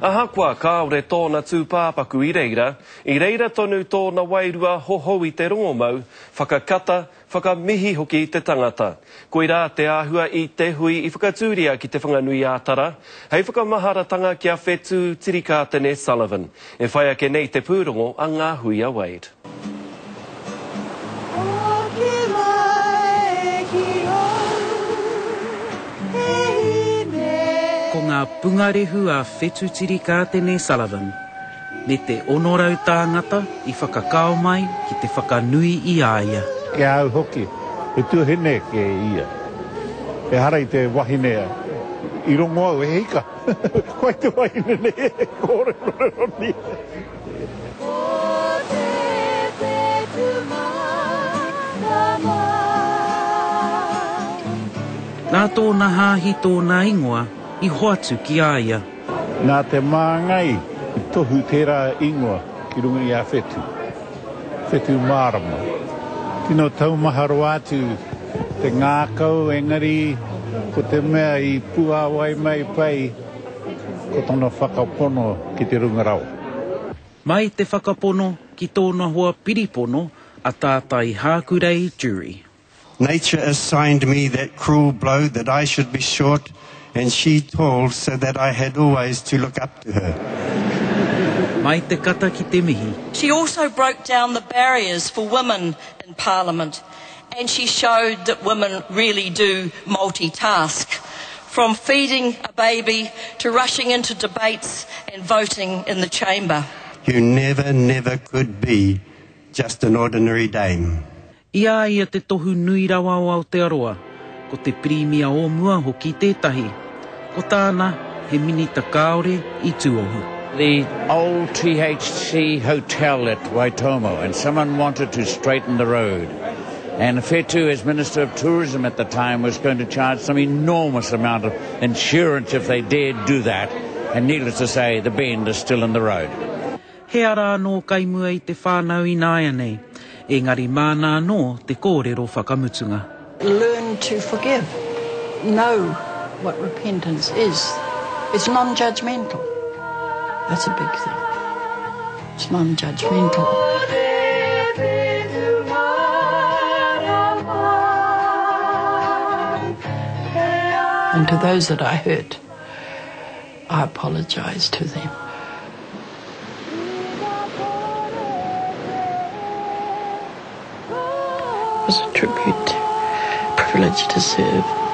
Ahakoa kāore tōna tūpāpaku i reira, i reira tonu tōna wairua hohou i te rongomau, whakakata, whakamihi hoki i te tangata. Koirā te āhua i te hui i whakatūria ki Te Whanganui-ā-Tara, hei whakamaharatanga ki a Whetū Tirikātene Sullivan. E whai ake nei te pūrongo a Ngāhuia Wade. Hoki mai ki ou, e hine. Ko ngā pungarehu a Whetu Tirikātene Sullivan me te 600 tāngata i whakakao mai ki te whakanui i a ia. Ki a au hoki, he tuahine kē ia. Ehara i te wahine i rongo au, e hika, koe te wahine nei e kōrerorero nei. Ko te whetū mārama. Nā tōna hāhi tōna ingoa i hoatu ki a ia. Nā te māngai i tohu tērā ingoa ki runga i a Whetū, Whetū Mārama. Tino taumaha rawa atu te ngākau engari ko te mea i puāwai mai pai ko tana whakapono ki te runga rawa. Mai te whakapono ki tōna hoa piripono a Tātai Hākurei Jury. Nature assigned me that cruel blow that I should be short and she tall so that I had always to look up to her. Mai te kata ki te mihi. She also broke down the barriers for women in Parliament and she showed that women really do multitask, from feeding a baby to rushing into debates and voting in the chamber. You never, never could be just an ordinary dame. I a ia te tohu nui rawa o Aotearoa, ko te Pirimia o mua hoki tētahi. Ko tāna, he minita kāore i tuohu. The old THC hotel at Waitomo and someone wanted to straighten the road. And Whetu, as Minister of Tourism at the time, was going to charge some enormous amount of insurance if they dared do that. And needless to say, the bend is still in the road. He ara anō kai mua i te whānau ināianei, engari māna anō te kōrero whakamutunga. Learn to forgive. Know what repentance is. It's non-judgmental. That's a big thing. It's non-judgmental. And to those that I hurt, I apologise to them. It was a tribute, privilege to serve.